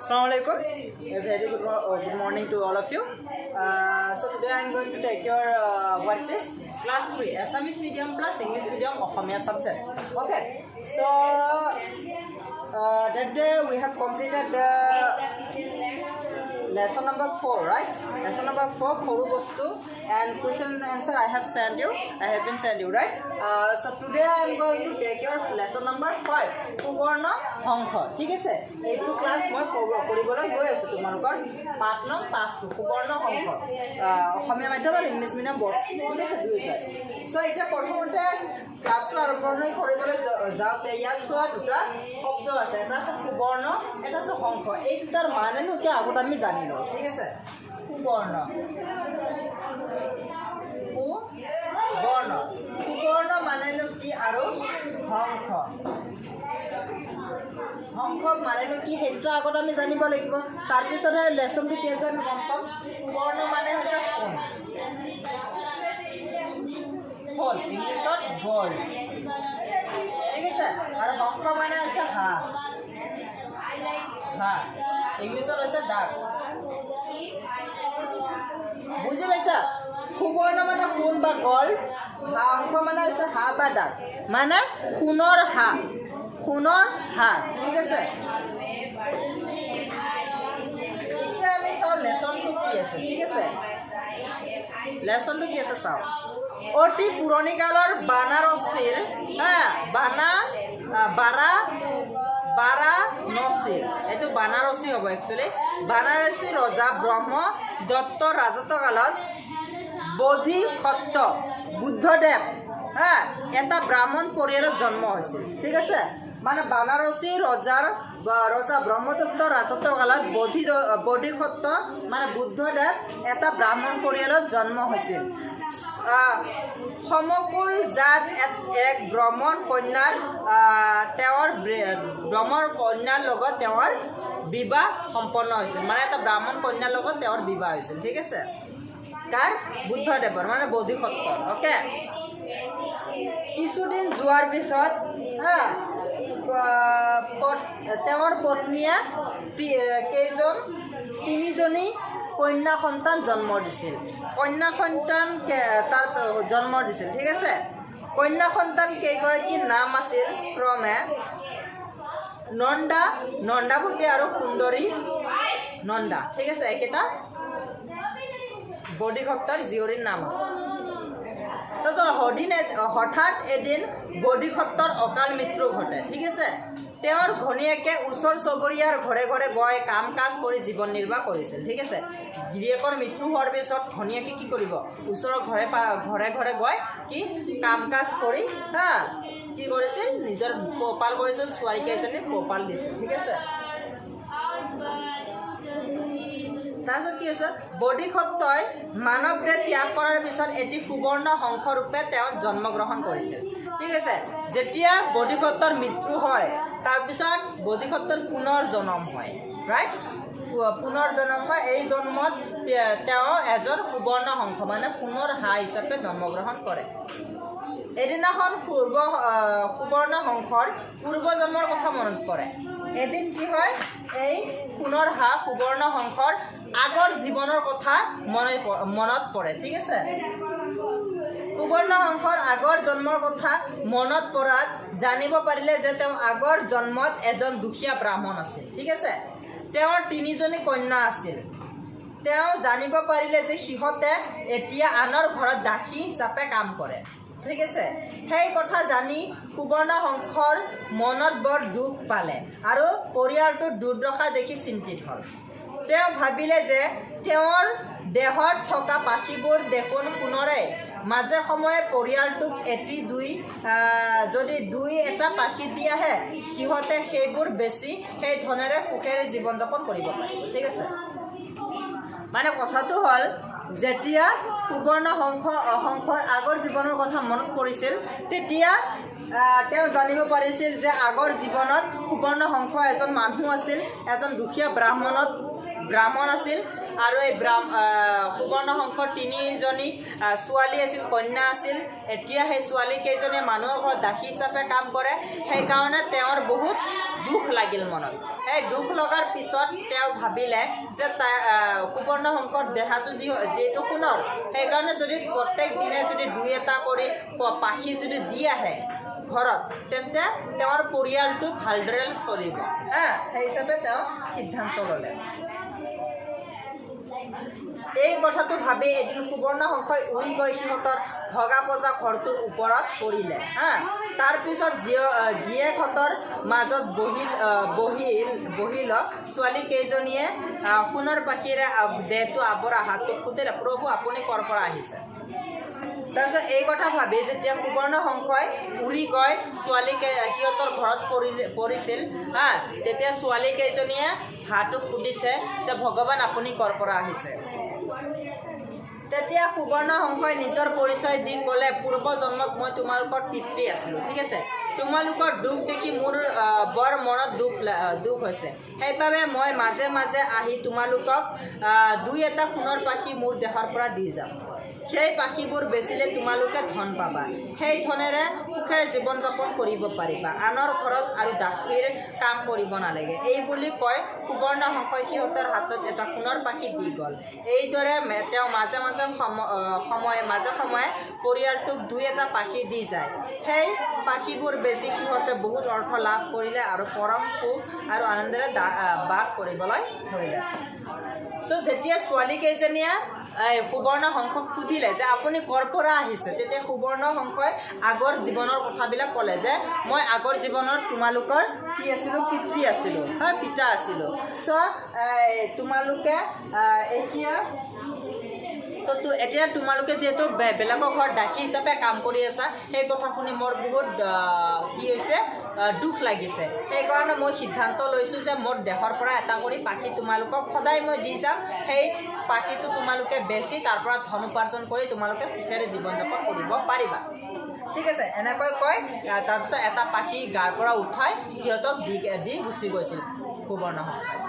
Assalamu alaikum. A very good morning to all of you. So today I am going to take your what is class 3 Assamese medium plus English medium Asamiya subject. Okay. So that day we have completed the lesson number 4, right? Lesson number 4, সৰু বস্তু, and question and answer I have sent you. I have been sent you, right? So today I am going to take your lesson number 5, Subarna Hansa. ঠিক আছে, এইটো class মই কৰিবলৈ গৈ আছোঁ। তোমালোকৰ পাঠ নং 5টো, সুবৰ্ণ হংস, অসমীয়া মাধ্যম আৰু ইংলিছ মিডিয়াম বৰ্ড, ঠিক আছে, দুয়োটাই। চ' এতিয়া প্ৰথমতে ক্লাছটো আৰম্ভণি কৰিবলৈ যাওঁতে ইয়াত চোৱা, দুটা শব্দ আছে। এটা আছে সুবৰ্ণ, এটা আছে হংস। এই দুটাৰ মানেনো কি, আগত আমি জানি লওঁ, ঠিক আছে? সুবৰ্ণ, সুবৰ্ণ, সুবৰ্ণ মানেনো কি আৰু হংস, হংস মানেনো কি, সেইটো আগত আমি জানিব লাগিব। তাৰপিছতহে লেচনটো কি আছে আমি গম পাম। সুবৰ্ণ মানে হৈছে সোণ, সোণ, ইংলিছত গ'ল্ড, ঠিক আছে? আৰু হংস মানে হৈছে হাঁহ, হাঁহ, ইংলিছত হৈছে ডাক। বুজি পাইছা? সুবৰ্ণ মানে সোণ বা গ'ল্ড, হংস মানে হৈছে হাঁহ বা ডাক, মানে সোণৰ হাঁহ, সোণৰ হাঁহ, ঠিক আছে? এতিয়া আমি চাওঁ লেচনটো কি আছে, ঠিক আছে? লেচনটো কি আছে চাওঁ। অতি পুৰণি কালৰ বানাৰসীৰ, হা, বানা বাৰা বাৰাণসীৰ, এইটো বানাৰসী হ'ব একচুৱেলি, বানাৰসী ৰজা ব্ৰহ্ম দত্তৰ ৰাজত্বকালত বোধিসত্ত্ব বুদ্ধদেৱ, হা, এটা ব্ৰাহ্মণ পৰিয়ালত জন্ম হৈছিল, ঠিক আছে? মানে বানাৰসী ৰজা ব্ৰহ্মদত্তৰ ৰাজত্বকালত বোধিসত্ত্ব মানে বুদ্ধদেৱ এটা ব্ৰাহ্মণ পৰিয়ালত জন্ম হৈছিল। সমকুল জাত এক ব্ৰাহ্মণ কন্যাৰ, তেওঁৰ ব্ৰাহ্মণ কন্যাৰ লগত তেওঁৰ বিবাহ সম্পন্ন হৈছিল। মানে এটা ব্ৰাহ্মণ কন্যাৰ লগত তেওঁৰ বিবাহ হৈছিল, ঠিক আছে? কাৰ? বুদ্ধদেৱৰ, মানে বোধিসত্ত্বৰ। অ'কে, কিছুদিন যোৱাৰ পিছত, হা, তেওঁৰ পত্নীয়ে তিনিজনী কন্যা সন্তান জন্ম দিছিল। কন্যা সন্তান তাৰ জন্ম দিছিল, ঠিক আছে? কন্যা সন্তান কেইগৰাকীৰ নাম আছিল ক্ৰমে নন্দা, নন্দাৱতী আৰু সুন্দৰী নন্দা, ঠিক আছে? এইকেইটা বোধিসত্ত্বৰ জীয়ৰীৰ নাম আছে। তাৰপিছত হঠাৎ এদিন বোধিসত্ত্বৰ অকাল মৃত্যু ঘটে, ঠিক আছে? তেওঁৰ ঘৈণীয়েকে ওচৰ চুবুৰীয়াৰ ঘৰে ঘৰে গৈ কাম কাজ কৰি জীৱন নিৰ্বাহ কৰিছিল, ঠিক আছে? গিৰিয়েকৰ মৃত্যু হোৱাৰ পিছত ঘৈণীয়েকে কি কৰিব? ওচৰৰ ঘৰে ঘৰে গৈ কি কাম কাজ কৰি, হা, কি কৰিছিল? নিজৰ পোহপাল কৰিছিল, ছোৱালী কেইজনীক পোহপাল দিছিল, ঠিক আছে? তাৰপিছত কি হৈছে? বোধিসত্ত্বই মানৱ দেহ ত্যাগ কৰাৰ পিছত এটি সুবৰ্ণ হংসৰূপে তেওঁ জন্মগ্ৰহণ কৰিছিল, ঠিক আছে? যেতিয়া বোধিসত্ত্বৰ মৃত্যু হয়, তাৰপিছত বোধিসত্ত্বৰ পুনৰ জন্ম হয়, ৰাইট? পুনৰ জন্ম হয়। এই জন্মত তেওঁ এজন সুবৰ্ণ হংস, মানে সোণৰ হাঁহ হিচাপে জন্মগ্ৰহণ কৰে। এদিনাখন সুবৰ্ণ হংসৰ পূৰ্বজন্মৰ কথা মনত পৰে। এদিন কি হয়, এই সোণৰ হাঁহ সুবৰ্ণ হংসৰ আগৰ জীৱনৰ কথা মনত পৰে, ঠিক আছে? সুবৰ্ণ হংসৰ আগৰ জন্মৰ কথা মনত পৰাত জানিব পাৰিলে যে তেওঁ আগৰ জন্মত এজন দুখীয়া ব্ৰাহ্মণ আছিল, ঠিক আছে? তেওঁৰ তিনিজনী কন্যা আছিল। তেওঁ জানিব পাৰিলে যে সিহঁতে এতিয়া আনৰ ঘৰত দাসী হিচাপে কাম কৰে, ঠিক আছে? সেই কথা জানি সুবৰ্ণ হংসৰ মনত বৰ দুখ পালে আৰু পৰিয়ালটোৰ দুৰ্দশা দেখি চিন্তিত হ'ল। তেওঁ ভাবিলে যে তেওঁৰ দেহত থকা পাখিবোৰ দেখোন সোণৰে, মাজে সময়ে পৰিয়ালটোক এটি দুই যদি দুই এটা পাখি দি আহে, সিহঁতে সেইবোৰ বেচি সেই ধনেৰে সুখেৰে জীৱন যাপন কৰিব পাৰিব, ঠিক আছে? মানে কথাটো হ'ল, যেতিয়া সুবৰ্ণ হংসৰ আগৰ জীৱনৰ কথা মনত পৰিছিল, তেতিয়া তেওঁ জানিব পাৰিছিল যে আগৰ জীৱনত সুবৰ্ণ হংস এজন মানুহ আছিল, এজন দুখীয়া ব্ৰাহ্মণ আছিল আৰু এই সুবৰ্ণ হংসৰ তিনিজনী ছোৱালী আছিল, কন্যা আছিল। এতিয়া সেই ছোৱালী কেইজনীয়ে মানুহৰ ঘৰত দাসী হিচাপে কাম কৰে। সেইকাৰণে তেওঁৰ বহুত দুখ লাগিল মনত। সেই দুখ লগাৰ পিছত তেওঁ ভাবিলে যে সুবৰ্ণ শংখৰ দেহাটো যিহেতু সোণৰ, সেইকাৰণে যদি প্ৰত্যেক দিনে যদি দুই এটা কৰি পাখি যদি দি আহে ঘৰত, তেন্তে তেওঁৰ পৰিয়ালটো ভালদৰে চলিব। হা, সেই হিচাপে তেওঁ সিদ্ধান্ত ল'লে। এই কথাটো ভাবি এদিন সুবৰ্ণ শংখই উৰি গৈ সিহঁতৰ ভগা পজা ঘৰটোৰ ওপৰত পৰিলে। হা, তাৰপিছত জীয়েকহঁতৰ মাজত বহিল ছোৱালী কেইজনীয়ে সোণৰ পাখিৰে দেহটো আৱৰা হাতটো সুধিলে, প্ৰভু, আপুনি ক'ৰ পৰা আহিছে? তাৰপিছত এই কথা ভাবি যেতিয়া সুবৰ্ণ শংখই উৰি গৈ ছোৱালী সিহঁতৰ ঘৰত পৰিছিল, হা, তেতিয়া ছোৱালী কেইজনীয়ে হাঁহটোক সুধিছে যে ভগৱান, আপুনি ক'ৰ পৰা আহিছে? তেতিয়া সুবৰ্ণ শংখই নিজৰ পৰিচয় দি ক'লে, পূৰ্ব জন্মত মই তোমালোকৰ পিতৃ আছিলোঁ। ঠিক আছে, তোমালোকৰ দুখ দেখি মোৰ বৰ মনত দুখ হৈছে, সেইবাবে মই মাজে মাজে আহি তোমালোকক দুই এটা সোণৰ পাখি মোৰ দেহৰ পৰা দি যাম। সেই পাখিবোৰ বেচিলে তোমালোকে ধন পাবা, সেই ধনেৰে সুখেৰে জীৱন যাপন কৰিব পাৰিবা, আনৰ ঘৰত আৰু দাসীৰ কাম কৰিব নালাগে। এই বুলি কৈ সুবৰ্ণ শংখই সিহঁতৰ হাতত এটা সোণৰ পাখি দি গ'ল। এইদৰে তেওঁ মাজে মাজে সময়ে মাজে সময়ে পৰিয়ালটোক দুই এটা পাখি দি যায়। সেই পাখিবোৰ বেচি সিহঁতে বহুত অৰ্থ লাভ কৰিলে আৰু পৰম সুখ আৰু আনন্দেৰে বাস কৰিবলৈ ধৰিলে। চ' যেতিয়া ছোৱালী কেইজনীয়ে এই সুবৰ্ণ শংখক সুধিলে যে আপুনি ক'ৰ পৰা আহিছে, তেতিয়া সুবৰ্ণ শংখই আগৰ জীৱনৰ কথাবিলাক ক'লে যে মই আগৰ জীৱনত তোমালোকৰ কি আছিলোঁ, পিতৃ আছিলোঁ, হা, পিতা আছিলোঁ। চ' তোমালোকে এতিয়া এতিয়া তোমালোকে যিহেতু বেলেগৰ ঘৰত দাসী হিচাপে কাম কৰি আছা, সেই কথা শুনি মোৰ বহুত কি হৈছে, দুখ লাগিছে। সেইকাৰণে মই সিদ্ধান্ত লৈছোঁ যে মোৰ দেহৰ পৰা এটা কৰি পাখি তোমালোকক সদায় মই দি যাম। সেই পাখিটো তোমালোকে বেচি তাৰ পৰা ধন উপাৰ্জন কৰি তোমালোকে সুখেৰে জীৱন যাপন কৰিব পাৰিবা। ঠিক আছে, এনেকৈ কৈ তাৰপিছত এটা পাখি গাৰ পৰা উঠাই সিহঁতক দি দি গুচি গৈছিল সুবৰ্ণ শংখই।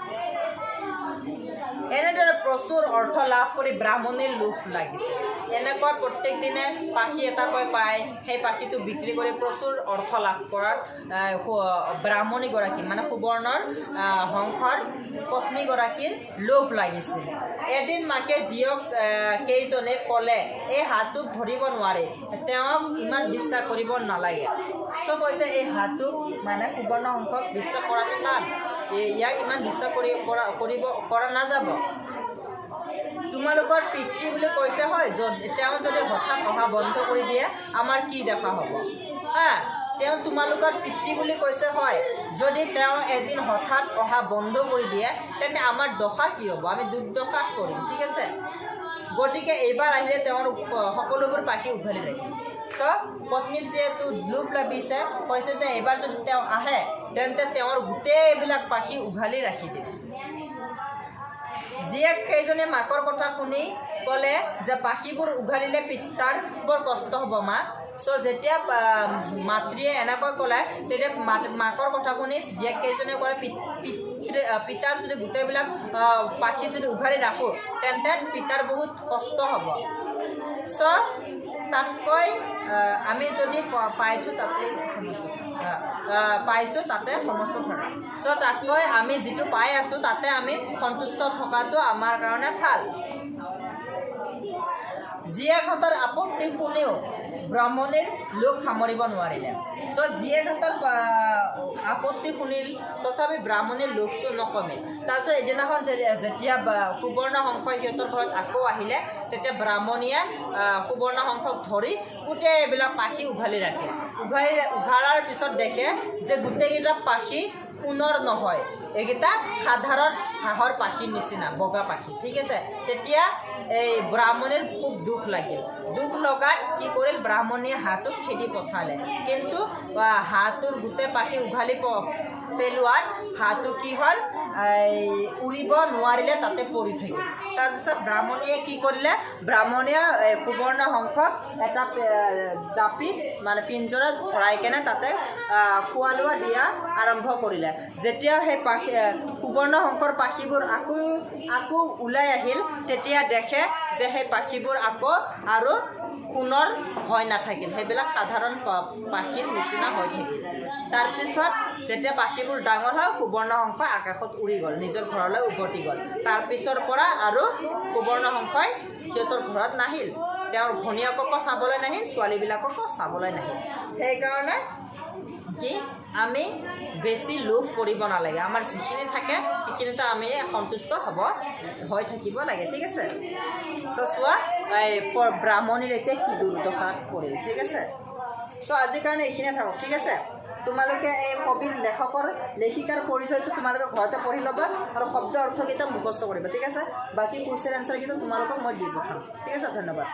এনেদৰে প্ৰচুৰ অৰ্থ লাভ কৰি ব্ৰাহ্মণীৰ লোভ লাগিছে। এনেকৈ প্ৰত্যেক দিনে পাখি এটাকৈ পায়, সেই পাখিটো বিক্ৰী কৰি প্ৰচুৰ অৰ্থ লাভ কৰাৰ ব্ৰাহ্মণীগৰাকী মানে সুবৰ্ণৰ হংসৰ পত্নীগৰাকীৰ লোভ লাগিছিল। এদিন মাকে জীয়ক কেইজনে ক'লে, এই হাঁহটোক ধৰিব নোৱাৰে, তেওঁক ইমান বিশ্বাস কৰিব নালাগে। চ' কৈছে এই হাঁহটোক মানে সুবৰ্ণ হংসক বিশ্বাস কৰাটো টান, ইয়াক ইমান বিশ্বাস কৰিব কৰা নাযাব। তোমালোকৰ পিতৃ বুলি কৈছে হয়, তেওঁ যদি হঠাৎ অহা বন্ধ কৰি দিয়ে আমাৰ কি দেখা হ'ব? হা, তেওঁ তোমালোকৰ পিতৃ বুলি কৈছে হয়, যদি তেওঁ এদিন হঠাৎ অহা বন্ধ কৰি দিয়ে তেন্তে আমাৰ দশা কি হ'ব? আমি দুৰ্দশাত পৰিম। ঠিক আছে, গতিকে এইবাৰ আহিলে তেওঁৰ সকলোবোৰ পাখি উঘালি ৰাখিম। চ' পত্নীৰ যিহেতু লোভ লাগিছে, কৈছে যে এইবাৰ যদি তেওঁ আহে তেন্তে তেওঁৰ গোটেইবিলাক পাখি উঘালি ৰাখি দিম। জীয়েক কেইজনে মাকৰ কথা শুনি ক'লে যে পাখিবোৰ উঘালিলে পিতাৰ বৰ কষ্ট হ'ব মা। চ' যেতিয়া মাতৃয়ে এনেকৈ ক'লে, তেতিয়া মাকৰ কথা শুনি জীয়েক কেইজনে ক'লে, পিতাৰ যদি গোটেইবিলাক পাখি যদি উঘালি ৰাখোঁ তেন্তে পিতাৰ বহুত কষ্ট হ'ব। চ' তাতকৈ আমি যদি পাইছোঁ তাতেই সমস্ত পাইছোঁ তাতে সমস্ত থকা। চ' তাতকৈ আমি যিটো পাই আছোঁ তাতে আমি সন্তুষ্ট থকাটো আমাৰ কাৰণে ভাল। জীয়েকহঁতৰ আপত্তি শুনিও ব্ৰাহ্মণীৰ লোভ সামৰিব নোৱাৰিলে। চ' জীয়েকহঁতৰ আপত্তি শুনিল, তথাপি ব্ৰাহ্মণীৰ লোভটো নকমিল। তাৰপিছত এদিনাখন যেতিয়া সুবৰ্ণ শংখই সিহঁতৰ ঘৰত আকৌ আহিলে, তেতিয়া ব্ৰাহ্মণীয়ে সুবৰ্ণ শংখক ধৰি গোটেইবিলাক পাখি উঘালি ৰাখে। উঘালাৰ পিছত দেখে যে গোটেইকেইটা পাখি সোণৰ নহয়, এইকেইটা সাধাৰণ হাঁহৰ পাখিৰ নিচিনা বগা পাখি। ঠিক আছে, তেতিয়া এই ব্ৰাহ্মণীৰ খুব দুখ লাগিল। দুখ লগাত কি কৰিল, ব্ৰাহ্মণীয়ে হাঁহটোক খেদি পঠালে। কিন্তু হাঁহটোৰ গোটেই পাখি উঘালি পেলোৱাত হাঁহটো কি হ'ল, এই উৰিব নোৱাৰিলে, তাতে পৰি থাকিল। তাৰপিছত ব্ৰাহ্মণীয়ে কি কৰিলে, ব্ৰাহ্মণীয়ে এই সুবৰ্ণ শংখক এটা জাপিত মানে পিঞ্জৰাত ভৰাই কেনে তাতে খোৱা লোৱা দিয়া আৰম্ভ কৰিলে। যেতিয়া সেই পাখি সুবৰ্ণ শংখৰ পাখিবোৰ আকৌ ওলাই আহিল, তেতিয়া দেখে যে সেই পাখিবোৰ আকৌ আৰু সোণৰ হৈ নাথাকিল, সেইবিলাক সাধাৰণ পাখিৰ নিচিনা হৈ থাকিল। তাৰপিছত যেতিয়া পাখিবোৰ ডাঙৰ হ'ল, সুবৰ্ণ হংস আকাশত উৰি গ'ল, নিজৰ ঘৰলৈ উভতি গ'ল। তাৰপিছৰ পৰা আৰু সুবৰ্ণ হংসই সিহঁতৰ ঘৰত নাহিল, তেওঁৰ ভনীয়েককো চাবলৈ নাহিল, ছোৱালীবিলাককো চাবলৈ নাহিল। সেইকাৰণে কি আমি বেছি লোভ কৰিব নালাগে। আমাৰ যিখিনি থাকে, সেইখিনিতে আমি সন্তুষ্ট হৈ থাকিব লাগে, ঠিক আছে? চ' চোৱা, এই ব্ৰাহ্মণীৰ এতিয়া কি দুৰ্দশাত পৰিল, ঠিক আছে? চ' আজিৰ কাৰণে এইখিনিয়ে থাকক, ঠিক আছে? তোমালোকে এই কবিৰ লেখকৰ লেখিকাৰ পৰিচয়টো তোমালোকে ঘৰতে পঢ়ি ল'বা আৰু শব্দ অৰ্থকেইটা মুখস্থ কৰিবা, ঠিক আছে? বাকী কুৱেশ্যন এনচাৰকেইটা তোমালোকক মই দি পঠাম, ঠিক আছে? ধন্যবাদ।